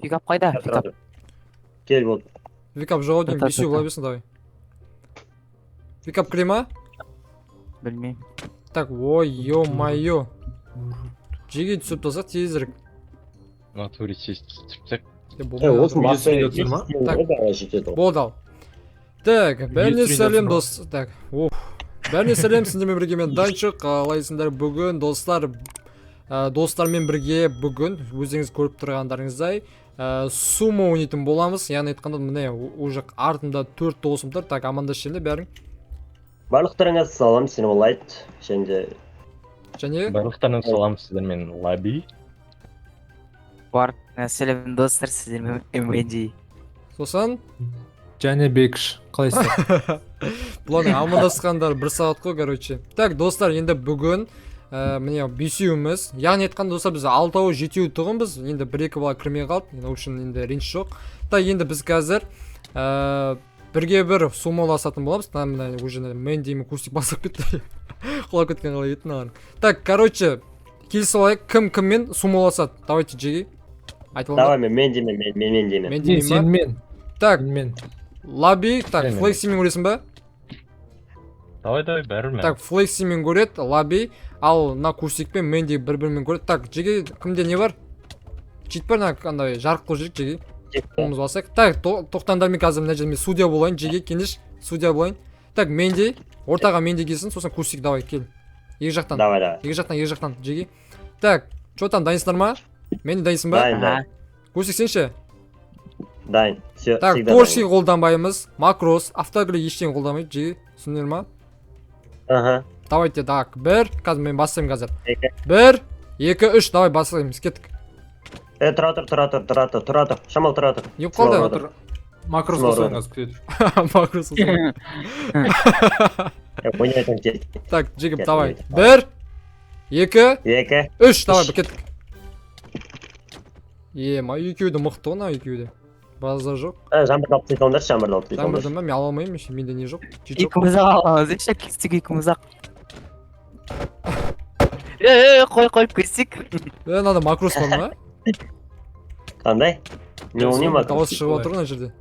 Пикап қайда? Пикап. Кел болды. Пикап жоқ ау деймін, Та, та, бесеу та. бола берсін, давай. Пикап кіре ма? Білмеймін. Так, ой, ё-моё. Жеге түсіп тұрсақ тезірек. В натуре тез түсіп. Е, болмай Осыны жатыр. бастай Видео түсіріп ма? Так. Так. Жетеді ғой. Болды ал. Так, бәріне түсірейін сәлем, жатыр ма? дос. Так, оф. Бәріне сәлем, сіздермен бірге мен Данчо, қалайсыңдар бүгін, достар? Достармен бірге бүгін өздеріңіз көріп тұрғандарыңыздай, сумо ойнайтын боламыз. Яғни айтқанда, міне уже артымда төрт досым тұр. Так, амандасып жіберіңдер бәрің. Барлықтарыңа салам, сен лайт және де Және Барлықтарына салам, сіздермен Лаби. Бар. Сәлем, достар, сіздермен Мэнди. Сосын Және Бекіш, қалайсыздар? Бұлардың амандасқандары бір сағат қой, короче. Так, достар, енді бүгін міне бесеуіміз, яғни айтқанда, достар, біз алтауы жетеу тұғынбыз. Енді бір екі бала кірмей қалды. Енді, в общем, енді реніш жоқ. Так, енді біз қазір бірге бір сумоласатын боламыз. Мына уже Мэнди мен Кустик басып кетті. Құлап кеткен қалай кетті мыналар. Так, короче, келісіп алайық, кім кіммен сумоласады. Давайте, Джеги. Айтып алыңдар. Давай, мен деймін, мен деймін. Мен Мен деймін ба? сенімен, Так, сенімен. Лаби, так, Сенімен. Флексимен көресің ба? Давай, давай, бәрі мен. Так, Флексимен көреді, Лаби, ал мына Кустик пен Мэнди бір бірімен көреді. Так, Джеги, кімде не бар? Чит бар, мына андай жарық қылып жүрейік, Джеги. Қолымызды басайық. Так, тоқтаңдар, мен қазір мына жерде мен судья болайын, Джеги, кеңеш, судья болайын. Так, Мэнди, ортаға Мэнди келсін, сосын Кустик, давай, кел. Екі жақтан, Давай, давай. екі жақтан, екі жақтан, Джеги. Так, чё там, дайынсыңдар ма? Мэнди, дайынсың ба? Дайын, дайын. Кустик, сен ше? Дайын. Все, Так, всегда торши дайын. қолданбаймыз, макрос, автоглик ештеңе қолданбайды, Джеги, түсіндіңдер ма? Аха. Давайте, так, бір, қазір мен бастаймын қазір. Екі. Бір, екі, үш, давай бастаймыз, кеттік. Е, тұра тұр, тұра тұр, тұра тұр, тұра тұр. Шамал, тұра тұр. Не болып қалды? Тұра Отыр. Макрос Тұра қосайын тұр. қазір, күте тұр. Макрос қосайын. Е, ойнайтын кет. Так, жігіт, Кет, давай. кет. Бір, екі, Екі. үш, давай, Үш. кеттік. Е, ма екеуі де мықты ғой, мына екеуі де. Базар жоқ. Е, жаңбырды алып тастай салыңдаршы, жаңбырды алып тастай Жаңбырды салыңдаршы. ма, мен ала алмаймын, ше, менде не жоқ. Чит жоқ. Екеуміз ақ аламыз, ше, кестік екеуміз ақ. Е, қой, қой, кестік. Е, мынада макрос бар ма? Қандай? Мен ойнаймын Дауыс макрос. шығып отыр мына жерде.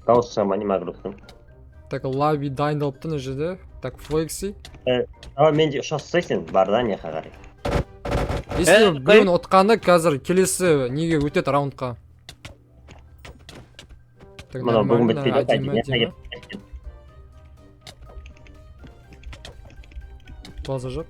Дауыс шыға ма, не макростың? Так, Лаби дайындалыпты мына жерде. Так, Флекси. Давай, мен де ұша ұстайсың, бар да, неға қарай. Если Е, қой. біреуін ұтқаны қазір келесі неге өтеді раундқа. Так, Мынау бүгін нормально, бітпейді, әдемі, қайтып, әдемі. База жоқ.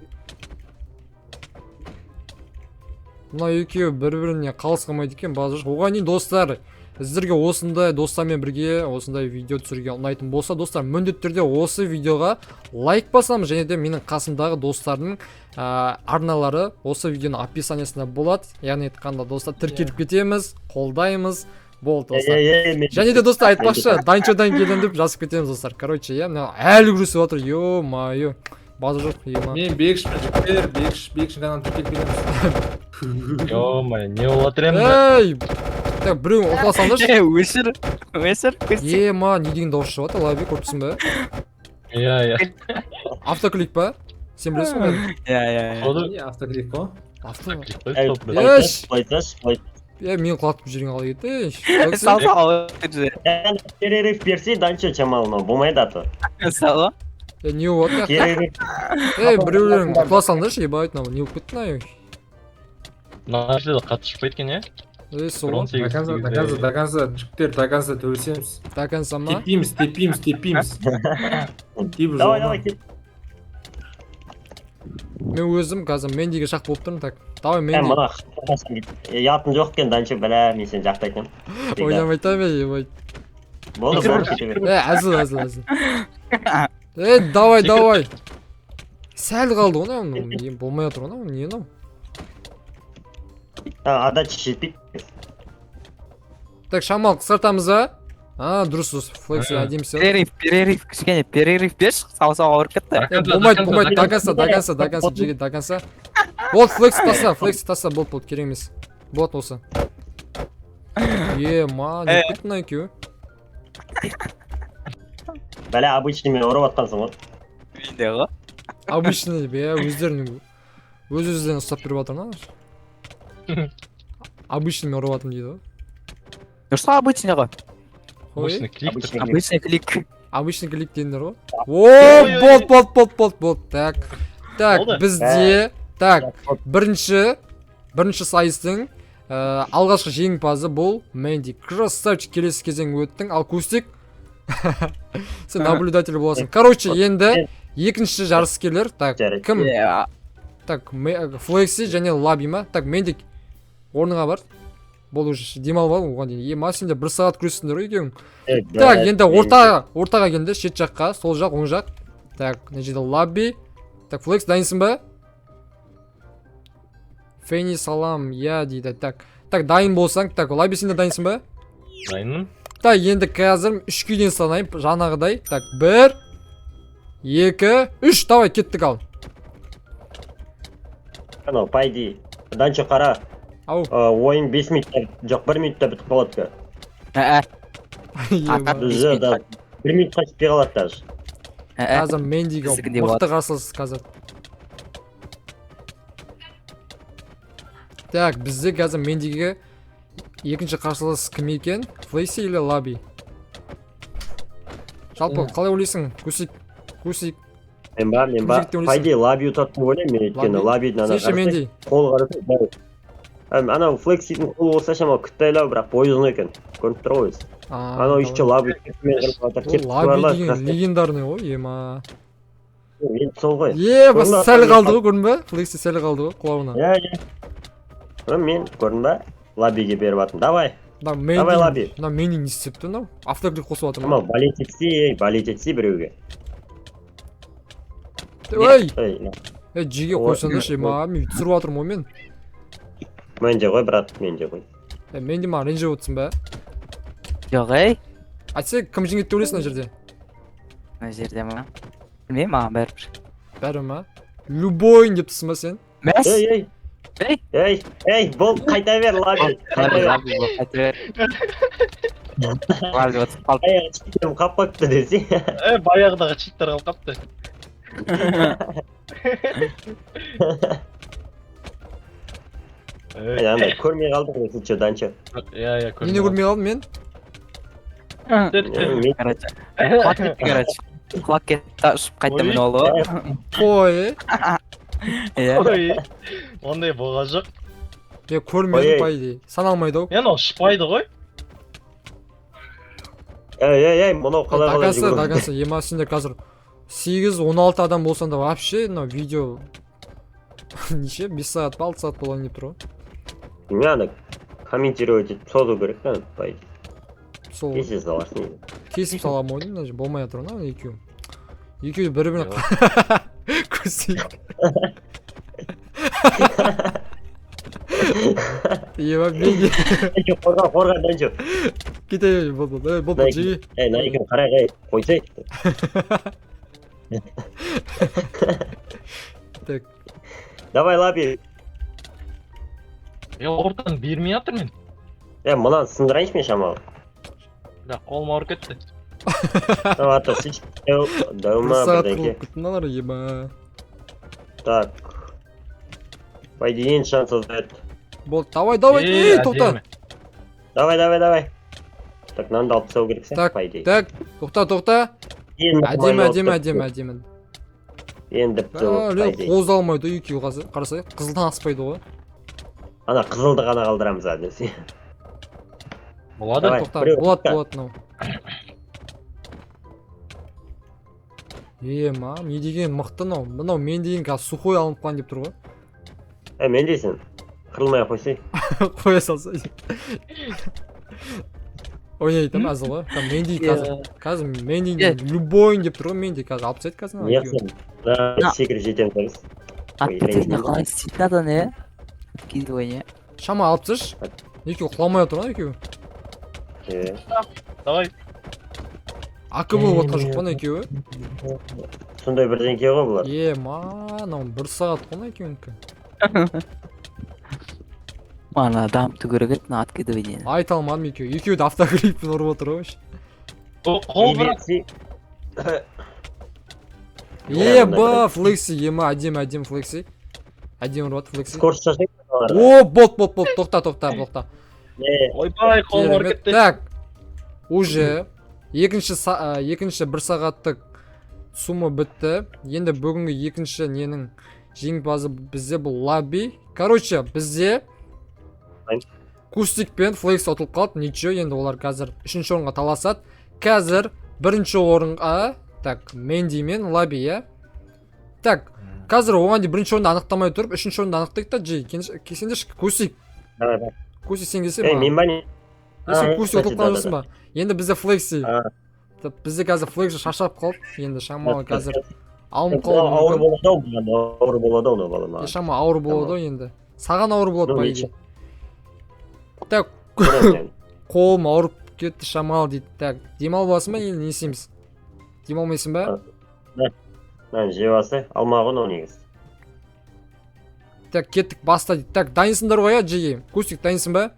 Мына екеуі бір-біріне қалыс қалмайды екен, база жоқ. Оған дейін, достар, сіздерге осындай достармен бірге осындай видео түсіруге ұнайтын болса, достар, міндетті түрде осы видеоға лайк басамыз және де менің қасымдағы достардың арналары осы видеоның описаниясында болады. Яғни айтқанда, достар, тіркеліп кетеміз, қолдаймыз. Болды, достар. Е, е, мен- Және де, достар, айтпақшы, Данчодан келдім деп жазып кетеміз, достар. Короче, иә, мына әлі күресіп жатыр, ё-моё. База жоқ, ема. Мен Бекішпін, жігіттер, Бекіш, Бекіштің каналына тіркеліп кетеміз. Ё-моё, не болып жатыр енді? Ей! Так, біреуін ұтыла салыңдаршы. Е, өшір, өшір, кестік. Ема, не деген дауыс шығып жатыр, Лаби, көріп тұрсың ба? Иә, иә. Автоклик па? Сен білесің ғой бәрін. Иә, иә, иә. Походу, Не, автоклик қой. Авто. Ей, стоп, былай Еш! айтсашы, былай айтсашы, былай. Е, мен құлатып жіберген қалай кетті? Ей, Сал, сал, өшір. Е, перерыв берсе, Данчо шамал, мынау болмайды аты. Сал. Е, не болып жатыр? Перерыв. Ей, біреулерің ұтыла салыңдаршы, ебать, мынау не болып кетті мынау? Мына жерде қатты шықпайды екен, иә? Ей, сол. Он До сегіз, конца, до сегізде. конца, до конца, жігіттер, до конца төбелесеміз. До конца ма? Теппейміз, теппейміз, теппейміз. Тепіп Давай, жолына. давай, кет. Мен өзім қазір Мендиге шақ болып тұрмын, так. Давай, Е, Менди. мына ұятың жоқ екен, Данчо, бля, мен сені жақтайтын. Ойнамай та ме, ебать. Болды, болды, кете бер. Е, әзіл, әзіл, әзіл. Е, давай, давай. Сәл қалды ғой, мынау не болмай жатыр ғой, мынау не мынау? А, отдача жетпейді. Так, шамал қысқартамыз ба? А, дұрыс, дұрыс. Флекси әдемі істеді. Перерыв, перерыв, кішкене перерыв берші, сау сау ауырып кетті. До Е, конца, болмайды, до конца, болмайды, до до конца, до конца, до конца, жігіт, до конца. Болды, флекси таста, флекси таста, болды, болды, керек емес. Болады осы. Е, ма, не кетті мына екеуі? Бля, обычныймен ұрып атқансың ғой. Менде ғой. Обычный деп, иә, өздерінің Өз өздерін ұстап беріп жатыр ма? Обычныймен ұрып жатырмын дейді ғой. Дұрыс қой, обычный ғой. Ой, Обычный клик. Обычный. Обычный клик. Обычный клик дедіңдер ғой. О, Ой, ой, болды, болды, болды, болды, болды. Так. Так, Болды. бізде так, бірінші сайыстың алғашқы жеңімпазы бұл Мэнди. Красавчик, келесі кезең өттің. Ал Кустик, сен наблюдатель боласың. Короче, енді екінші жарыскерлер. Так, Жарайды. кім? Иә. Так, Флекси және Лаби ма? Так, Мендик, орныңа бар. Болды, уже демалып ал оған дейін. Ема, сендер бір сағат күрестіңдер ғой екеуің. Так, енді ортаға келіңдер, шет жаққа, сол жақ, оң жақ. Так, мына жерде Лаби. Так, Флекс, дайынсың ба? Фенни, салам, я дейді. Так, так, дайын болсаң, так, Лаби, сен де дайынсың ба? Дайынмын. Так, енді қазір үшке дейін санаймын, жаңағыдай. Так, бір, екі, үш, давай, кеттік ал. Анау, по идее, Данчо, қара, Ау. Ойын 5 минутта, жоқ, 1 минутта бітіп қалады ка. Ә, Ема. Уже, да, 1 минутқа жетпей қалады даже. ә. Қазір Мендиге Біздікіндей мықты қарсылас қазір. Так, бізде қазір Мендиге екінші қарсылас кім екен? Флейси или Лаби? Жалпы қалай ойлайсың? Кусик, Кусик, Мен ба, мен Кім ба, жігіт деп по идее, Лаби ұтады деп ойлаймын мен, өйткені Лаби? Лабидің ана Сен ше, қарасай, Менди? қолы қарасай, дәу. Анау Флексидің қолы болса шамалы күттайлау, бірақ бойы ұзын екен. Көрініп тұр ғой өзі. Анау еще Лаби кепкімен қырып жатыр, Ол кепкісі Лаби барлар, деген красавчик. легендарный ғой, ема. Енді сол ғой. Е, бас Көрдің ба? сәл қалды ғой, көрдің ба? Флекси сәл қалды ғой құлауына. Иә, иә. Мен көрдің ба? Лабиге беріп жатырмын. Давай, Мына давай, Менди, Лаби. мына Менди не істепті мынау? Автоклик қосып жатыр ма? Шамал болеть етсе, ей, болеть етсе біреуге. Ой, Ей, на. ей, жеге Ой, қойсаңдаршы, ема, мен түсіріп жатырмын ғой мен. Мен де ғой, брат, мен де ғой. Е, мен де маған ренжіп отырсың ба? Жоқ, ей. Айтса, кім жеңеді деп ойлайсың мына жерде? Мына жерде ма? Білмеймін, маған бәрібір. Бәрі ма? Любойын деп тұрсың ба сен? Мәс. Ей, ей. Ей. Ей, ей, бол, қайта бер, Лаби. Қайта Лаби, бер. Лаби, бол, қайта бер. Лаби ұтып қалды. Аяғы читтерім қап қойыпты десе. Е, баяғыдағы читтер қалып қапты. Ей, Андай көрмей қалдық осы че, Данчо. иә, иә, Нені көрмей қалдым мен? Мен Короче, құлап кетті, короче. Құлап кетті, ұшып қайта Ой. мініп алды ғой. Қой, Иә. Ой, ондай болған жоқ. мен көрмедім Ой, по идее. Саналмайды ау. Е, анау ұшпайды ғой. Ей, ей, ей, мынау қалай қалай До конца, жүгіріп. до конца. Ема, сендер қазір 8-16 адам болсаң да вообще мынау видео неше 5 сағат па 6 сағат болайын деп тұр ғой. Мен ана комментировать етіп созу керек та, по идее. Сол Кесе саласың. кесіп саламын ғой деймін, мына жерде болмай жатыр ғой мына екеуі. Екеуі бір біріне көсейік. Ема, мен де Данчо, қорға, қорға, Данчо. кете бер, болды, болды, ей, болды, жиги. Ей, мына екеуін қарайық, ей, қойсай. Так, Давай, Лаби. Е, ортаны бермей жатыр мен. Е, мынаны сындырайыншы мен шамалы. Бля, қолым ауырып кетті. А то слишком бір дәу ма сағат бірдеңке. қылып кетті мыналар, ема. Так. По идее, енді шанс создает. Болды, давай, давай, Е, ей, тоқта. әдемі. Давай, давай, давай. Так, мынаны да алып тастау керек сияқты, Так, по идее. так, тоқта, тоқта. Енді Әдемі, нормально әдемі, болып әдемі, тұр. әдемі. Енді бітті Бля, по идее. қозғалмайды ғой екеуі қазір. Қарасай, қызылдан аспайды ғой. Ана қызылды ғана қалдырамыз а десе. Болады. Давай, Тоқта, біреу, болады, тоқта. болады мынау. Ема, не деген мықты мынау. Мынау мен деген қазір сухой алынып қалайын деп тұр ғой. Е, мен дейсің. Қырылмай ақ қойсай. Қоя салса. Ойнайды ма әзіл ғой. Там мен дейді қазір. Қазір мен дейді любойын деп тұр ғой, мен де қазір алып тастайды қазір. Не мына екеуін. қылсам? Мына секіріп жетеміз біз. Ой, Откидывание қалай істейтін адам, иә? Откидывание. Шама алып тасташы. Екеуі құламай отыр ғой екеуі. Е, Давай. АК болып отқан жоқ па мына екеуі? сондай бірдеңке ғой бұлар. Ема, мынау бір сағат қой мына екеуінікі. Мана дамыту керек еді мына откидывание. Айта алмадым екеуі. Екеуі де автоклиппен ұрып отыр ғой вообще. О, қол бірақ. Еба, флекси, ема, әдемі, әдемі флекси. Әдемі ұрып жатыр Флекси. Скорость жасайды. О, болды, болды, болды, тоқта, тоқта, тоқта. Ойбай, қолым ауырып Керемет. кетті. Так, уже екінші бір сағаттық сумма бітті. Енді бүгінгі екінші ненің жеңімпазы бізде бұл Лаби. Короче, бізде Ай. Кустик пен Флекс ұтылып қалды. Ничего, енді олар қазір үшінші орынға таласады. Қазір бірінші орынға, так, Менди мен Лаби, иә. Так, қазір оған дейін бірінші орынды анықтамай тұрып, үшінші орынды анықтайық та, Джей, келсеңдерші, Кустик. Давай, давай. Кустик, сен келсең Ей, маған. мен ба не? Е, сен А, Кустик кстати, ұтылып да, қалған да, жоқсың ба? Енді бізде Флекси. А. Так, бізде қазір Флекси шаршап қалды. Енді шамалы қазір алынып Ол қалуы ауыр мүмкін. болады ау, маған ауыр болады ау мынау бала Е, маған. шама ауыр болады ғой енді. Саған ауыр болады Ну, по ничего. идее. Так, Көреміз енді. қолым ауырып кетті шамалы дейді. Так, демалып аласың ба енді, не істейміз? Демалмайсың ба? Мынаны жеп алса, алма ғой мынау негізі. Так, кеттік, баста дейді. Так, дайынсыңдар ғой, иә, Джеги? Кустик, дайынсың ба?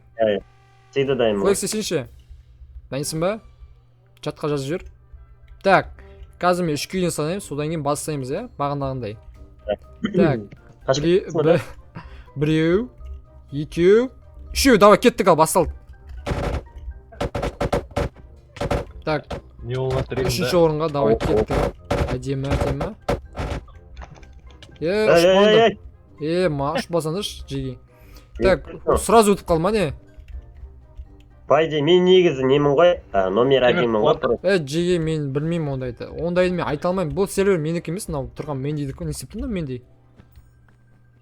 Всегда дайынмын ғой. Флекси, сен ше? Дайынсың ба? Чатқа жазып жібер. Так, қазір мен үшке дейін санаймын, содан кейін бастаймыз, иә, бағанағындай. Так, Қашып кетесің ба, да? Біреу, екеу, үшеу, давай кеттік, ал басталды. Так, Не болып жатыр енді? үшінші орынға давай О, о. кеттік. Ал. Әдемі, әдемі. Е, Ей, ұшып ей, қалды. ей, Е, ма, ұшып алсаңдаршы, Джеги. ей. Так, сразу өтіп қалма не? По идее, мен негізі немін ғой, номер Демек, одинмін ғой. Просто. Е, Джеги, мен білмеймін ондайды. Ондайды мен айта алмаймын. Бұл сервер менікі емес, мынау тұрған Мендидікі. Не істеп тұр мынау Менди?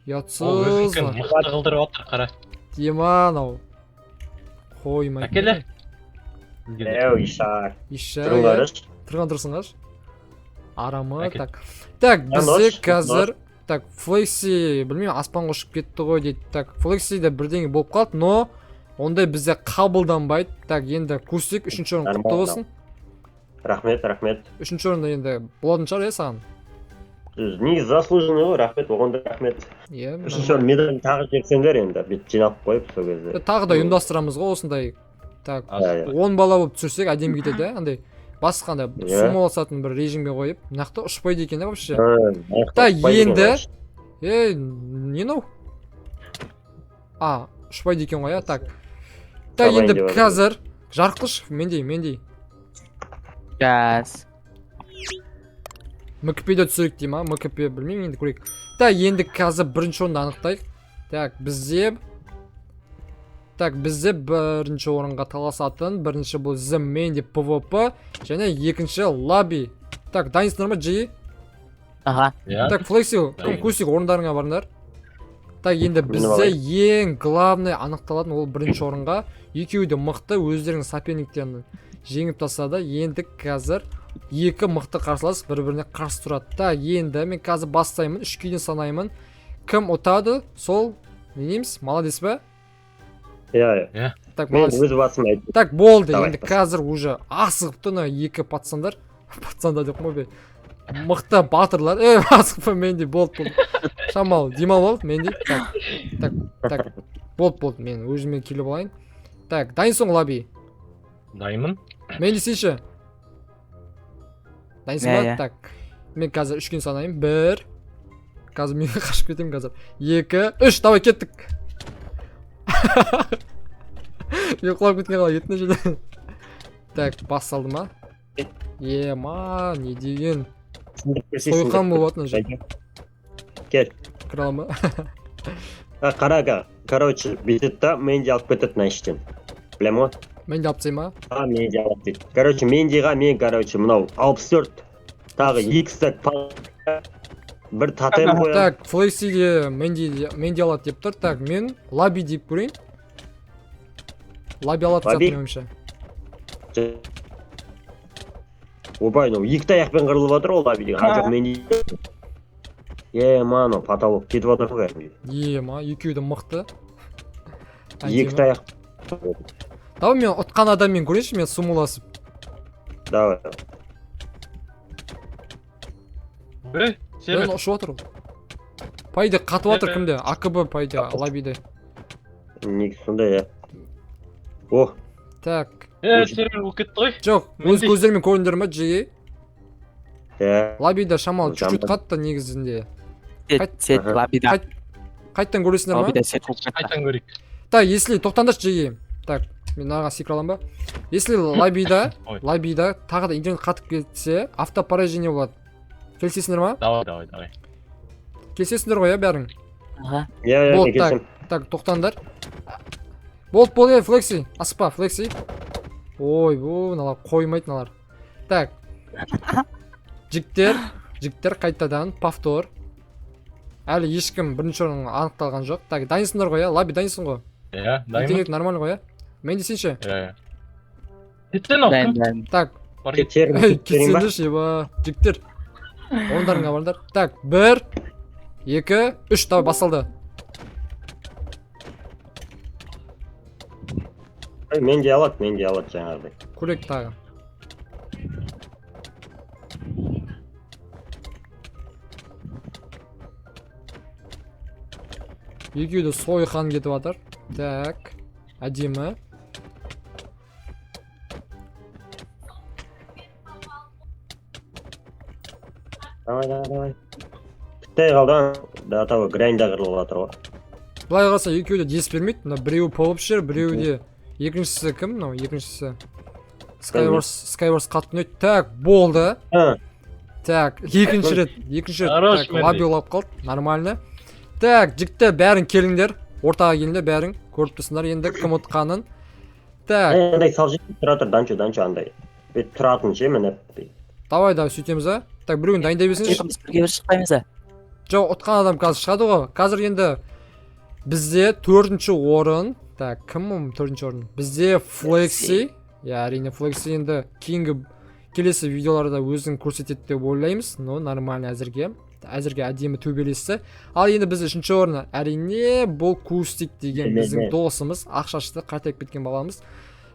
Ол Ұятсыз. өзінікін мықты қылдырып жатыр, қара. Ема анау. Қоймай. Әкеле. Еу, ишак. Иша. Тұрын қарашы. Тұрған тұрсың қаш. Арамы, Әкел. так. Так, бізде Нош, қазір, так, Флекси, білмеймін, аспанға ұшып кетті ғой дейді. Так, Флексиде бірдеңе болып қалды, но ондай бізде қабылданбайды. Так, енді Кустик үшінші орын құтты Нормально. болсын. Рахмет, рахмет. Үшінші орында енді болатын шығар, иә, саған? Негізі заслуженный ғой, рахмет, оған да рахмет. Иә. Үшінші орын медалін тағы жексеңдер енді, бүйтіп жинап қойып сол кезде. Тағы да ұйымдастырамыз ғой осындай. Так, Иә, иә. 10 бала болып түсірсек әдемі кетеді, иә, андай басқа андай Иә. сумо алысатын бір режимге қойып, нақты ұшпайды екен, иә, вообще. А, Та ұшпайды екен енді вообще. Ей, не мынау? А, ұшпайды екен ғой, иә, так. Так, Табайын енді деп жатыр. қазір жарық қылшы, мендей, мендей. Газ. МКП-де түсірейік дей ма? МКП білмеймін, енді көрейік. Так, енді қазір бірінші орынды анықтайық. Так, бізде бірінші орынға таласатын бірінші бұл The Mandy PvP және екінші Лаби. Так, дайынсыңдар ма, Джи? Аха. Иә. Так, Флекси, кім Дайын. Кустик, орындарыңа барыңдар. Так, енді Міне бізде алайын. ең главный анықталатын ол бірінші орынға. Екеуі де мықты, өздерінің соперниктерін жеңіп тастады. Енді қазір екі мықты қарсылас бір-біріне қарсы тұрады. Так, енді мен қазір бастаймын, үшке дейін санаймын. Кім ұтады, сол не дейміз? Молодец па? Иә, иә. Так, Мен молодец. өз басым айттым. Так, болды. Давай, Енді баста. қазір уже асығып тұр мына екі пацандар. Пацандар деп қой бе. Мықты батырлар. Ей, асықпа, Менди, болды, болды. Шамалы, демалып ал, Менди. Так, так, так. Болды, болды, мен өзіме келіп алайын. Так, дайынсың ғой, Лаби? Дайынмын. Менди, сен ше? Дайынсың Иә, ба? иә. Так, мен қазір үшке санаймын. Бір. Қазір мен қашып кетемін қазір. Екі, үш, давай кеттік. Мен құлап кеткен қалай кетті мына жерде. Так, бас салды ма? Ема, не деген сойқан болып жатыр мына жерде. Кел. Кіре ала ма? А, қара, короче, бүйтеді да, Менди алып кетеді мына іштен. Білем ғой? Мен де алып тастаймын ма? А, Менди алып дейді. Короче, Мендиға мен, короче, мынау 64 тағы екі стак бір тотем қоямын. Так, Флекси де Менди алады деп тұр. Так, мен Лаби деп көрейін. Лаби алады Лаби? сияқты менің ойымша. Ойбай, мынау екі таяқпен қырылып жатыр ол Лаби деген. А, жоқ, Менди. Е, ма, анау потолок кетіп жатыр ғой кәдімгідей. Ема, екеуі де мықты. Екі Әдемі. таяқ. Давай мен ұтқан адаммен көрейінші, мен сумуласып. Давай. Ей, Мен сервер. ұшып жатыр ол. По идее қатып жатыр кімде? АКБ по идее, Лабиде. Негізі сондай, иә. О, Так. Е, сервер болып кетті ғой. Жоқ, өз Менде- көздерімен көрдіңдер ма, Джеги? иә. Лабида шамалы Жаман. чуть-чуть қатты негізінде. Сет, сет, Аха. лабида. Қайт. Қайттан көресіңдер ма? Лоббиде сен қуып кетті. Қайтадан көрейік. Так, если тоқтаңдаршы, жеге. Так, мен мынаған секіре аламын ба? Если лоббида, Ой. лоббида тағы да интернет қатып кетсе, автопоражение болады. Келісесіңдер ма? Давай, давай, давай. Келісесіңдер ғой, иә, бәрің? Аха. Иә, иә, Болды, мен келісемін. Так, тоқтаңдар. Болды, болды, ей, Флекси, асықпа, Флекси. Ой, бұл мыналар қоймайды мыналар. Так. Жігіттер, жігіттер, қайтадан повтор. Әлі ешкім бірінші орын анықталған жоқ. Так, дайынсыңдар ғой, иә? Лаби, дайынсың ғой? Иә, дайынмын. Интернет нормально ғой, иә? Мен десеңші. Иә, иә. Кетсene кім? Дайын, дайын. Так, Бар кет. Кетерім, ей, кетерім ба? кетсеңдерші, еба. Жігіттер. Орындарыңа барыңдар. Так, бір, екі, үш, давай, басталды. Ой, мен де алады, мен де алады жаңағыдай. Көрейік тағы. Екеуі де сойқан кетіп жатыр. Так, әдемі. Давай, давай, давай. Бітпей қалды, до того грань да қырылып жатыр ғой. Былай қараса, екеуі де дес бермейді. Мына біреуі болып жүр, біреуі де екіншісі кім мынау? Екіншісі Skywars, Skywars қатты ұнайды. Так, болды. А, Так, екінші рет, екінші рет. Хорош, Так, Мэнди. лобби улап қалды. Нормально. Так, жігіттер, бәрің келіңдер. Ортаға келіңдер, бәрің. Көріп тұрсыңдар енді кім ұтқанын. Так, андай салып жіберіп тұра тұр, Данчо, Данчо андай. Бүйтіп тұратын ше, міне. Давай, давай, сөйтеміз, а? Так, біреуін дайындай берсеңші. Екеуміз бірге бір шықпаймыз а? Жоқ, ұтқан адам қазір шығады ғой. Қазір енді бізде төртінші орын. Так, кім ол төртінші орын? Бізде Флекси. Иә, әрине, Флекси енді кейінгі келесі видеоларда өзін көрсетеді деп ойлаймыз. Но нормально әзірге. Әзірге әдемі төбелесті. Ал енді біз үшінші орын, әрине, бұл Кустик деген Міне, біздің міне. досымыз, ақ шашты, қартайып кеткен баламыз.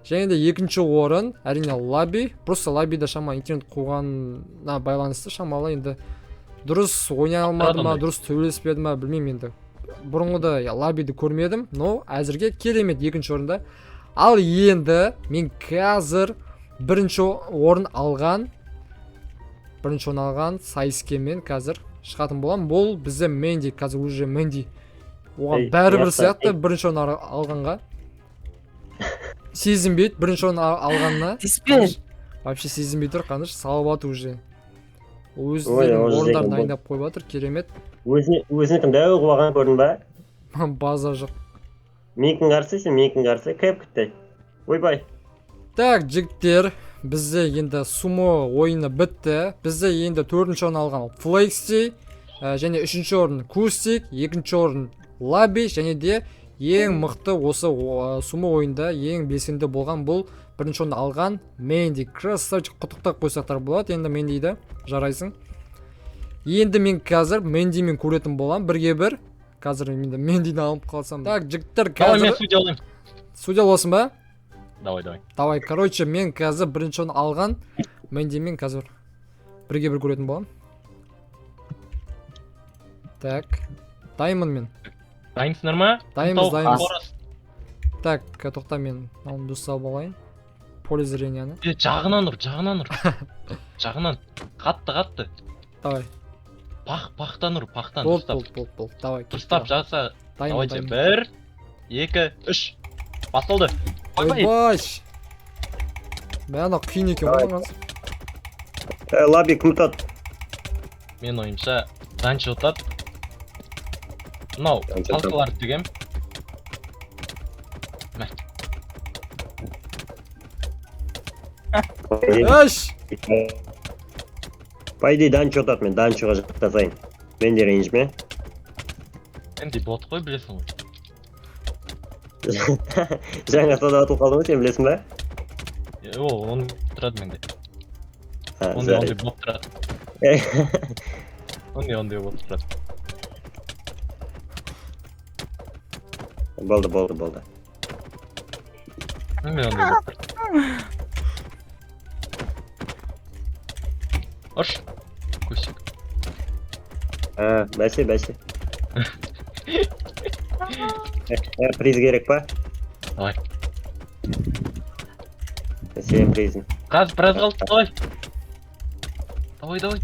Және де екінші орын, әрине, Лаби. Просто Лабида шама интернет қуғанына байланысты шамалы енді дұрыс ойнай алмады ма, ондай. дұрыс төбелеспеді ма, білмеймін енді. Бұрынғыда я, Лабиді көрмедім, но әзірге керемет екінші орында. Ал енді мен қазір бірінші орын алған сайыскермен қазір шығатын боламын. Бұл бізде Мэнди, қазір уже Мэнди. Оған Ей, бәрібір мыяқта, сияқты ей. бірінші орын алғанға. Сезінбейді бірінші орын алғанына. Тиіспе. Вообще сезінбей тұр, қаныш, салып жатыр уже. Ой, Өздерінің ол орындарын жерден дайындап қойып жатыр, керемет. Өзіне, өзінікін дәу қылып алған, көрдің ба? База жоқ. Менікін қарсы, сен менікін қарсы, кіріп кетті. Ойбай. Так, жігіттер, бізде енді сумо ойыны бітті. Бізде енді төртінші орын алған Флекси, және үшінші орын Кустик, екінші орын Лаби, және де ең мықты осы сумо ойында ең белсенді болған бұл бірінші орын алған Мэнди. Красавчик, құттықтап қойсақтар болады енді Мэндиді, жарайсың. Енді мен қазір Мэндимен көретін боламын бірге бір. Қазір енді Мэндині алып қалсам. Так, жігіттер, Давай мен қазір судья болайын. Судья боласың ба? Давай, давай. Давай, короче, мен қазір бірінші орын алған Мэндимен қазір бірге бір көретін боламын. Так, дайынмын мен. Дайынсыңдар ма? Дайынбыз, Тауық, дайынбыз. қораз. Так, тоқта, мен мынаны дұрыс салып алайын. Поле зрения ны. Е, жағынан ұр, жағынан ұр. Жағынан. Қатты, қатты. Давай. Пах, пахтан ұр, пахтан. Болды, Дұрыстап. болды, болды, болды. Давай, кеттік. Дұрыстап жаса. Дайынмын, Давайте. дайынмын. Бір, екі, үш. Басталды. Ойбай. Ойбай. Мә, анау қиын екен ғой Давай. маған. Ә, Лаби кім ұтады? Мен ойымша, Данчо ұтады. Мынау, Данчо ұтады. палкаларды тігем. Мә. Аш! По идее, Данчо ұтады, мен Данчоға жақтасайын. Мен де ренжіме. Енді бот қой, білесің ғой. Жаңа сауда ұтылып қалдың ғой, сен білесің ба? Е, ол, оны тұрады менде. А, Ондай, жарайды. ондай бот тұрады. Ондай, ондай бот тұрады. Болды, болды, болды. Ондай, ондай бот тұрады. Ұш. Көсік. А, бәсе, бәсе. Ә, приз керек па? Давай. Сенің призің. Қазір біраз қалды, давай. Давай, давай.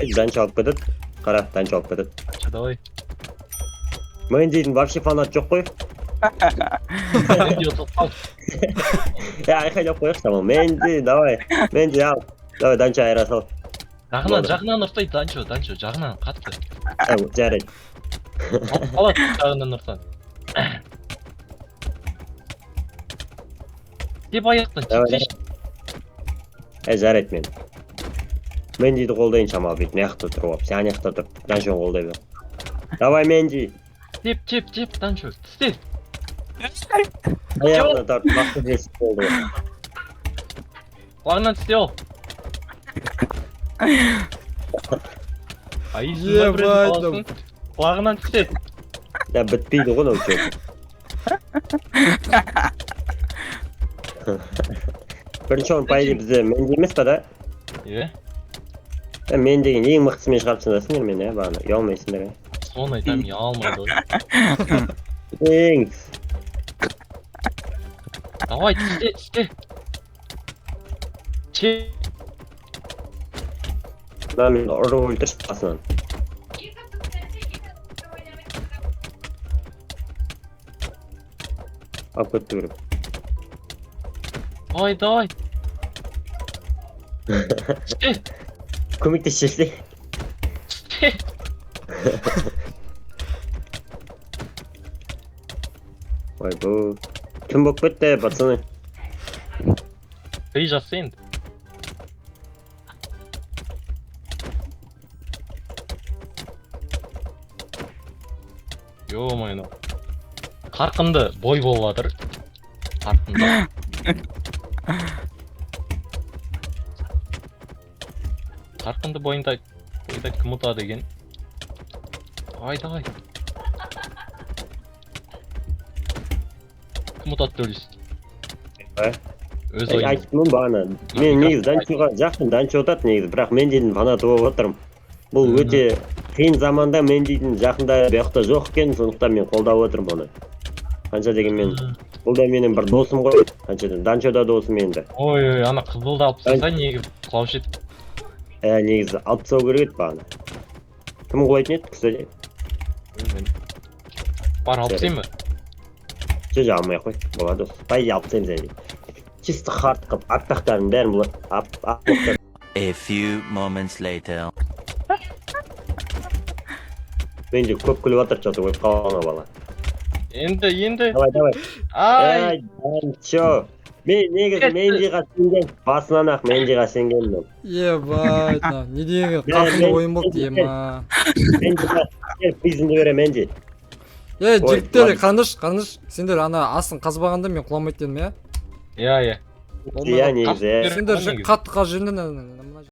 Ой, Данчо алып кетеді. Қара, Данчо алып кетеді. Данчо, давай. Мендидің вообще фанат жоқ қой. Менди ұтылып қалды. Е, айқайлап қояйықшы тамам. Менди, давай. Менди ал. Давай, Данчо айыра сал. Жағынан, жағынан ұрсай, Данчо, Данчо, жағынан қатты. Ә, жарайды. Алып қалады жағынан ұрсаң. Деп аяқтан Давай, тепсеші. Е, жарайды мен. Мендиді қолдайын шамалы бүйтіп мына жақта тұрып алып. Сен ана жақта тұрып, Данчоны қолдай бер. Давай, Менди. Теп, теп, теп, Данчо. Тісте. Аяғына тартып, бақты жесіп болды ғой. Құлағынан тісте ол. Ай, Ебать, құлағынан тісте. Я бітпейді ғой мынау чё. Бірінші орын, по идее, бізде Менди емес па да? Е, Е, мен деген ең мықтысымен шығарып тастадыңдар мені, иә, бағана. Ұялмайсыңдар, иә. Соны айтамын, ұялмайды ғой. Ең Давай, тісте, тісте. Че, мына мені ұрып өлтірші қасынан. Алып кетті біреу. Давай, давай. Тісте, Көмектесші. Тісте. Ойбу. Кім болып кетті, пацаны? Ей, жаса енді. Ё-моё. Қарқынды бой болып жатыр. Қарқынды. Қарқынды бойында бойда кім ұтады екен? Давай, давай. Кім ұтады деп ойлайсың? Ә? Өз Ей, ойын. айттым бағана. Мен негізі Данчоға жақын, Данчо ұтады негізі, бірақ Мендидің фанаты болып отырмын. Бұл өте қиын заманда Мендидің жақында бұл жақта жоқ екен, сондықтан мен қолдап отырмын оны. Қанша дегенмен, бұл да менің бір досым ғой. Қаншадан Данчо да досым енді. Ой, ой, ана қызылды алып тастаса неге құлаушы еді. Ә, негізі алып тастау керек еді бағана. Кім құлайтын еді, кстати? Мен. Бар, алып тастайын ба? Жоқ, алмай ақ қой. Болады осы. По идее, алып тастаймыз әне. Чисто хард қылып, аппақтардың бәрін бұлар ап. A few moments later. Мен де көп күліп жатыр, что-то өліп қалған ана бала. Енді, енді. Давай, давай. Ай! Ай, Данчо. Мен негізі Мендиға сенген, басынан ақ Мендиға сенгенмін. Ебать, мынау не деген қарқынды ойын болды, ема. Мендиға кел, призіңді беремін, Менди. Ей, Ой, жігіттер, ладно. қараңдаршы, қараңдаршы. Сендер ана астын қазбағанда мен құламайды дедім, иә? Иә, иә. Иә, негізі, иә. Сендер Негізі. қатты қазып жібердіңдер, мына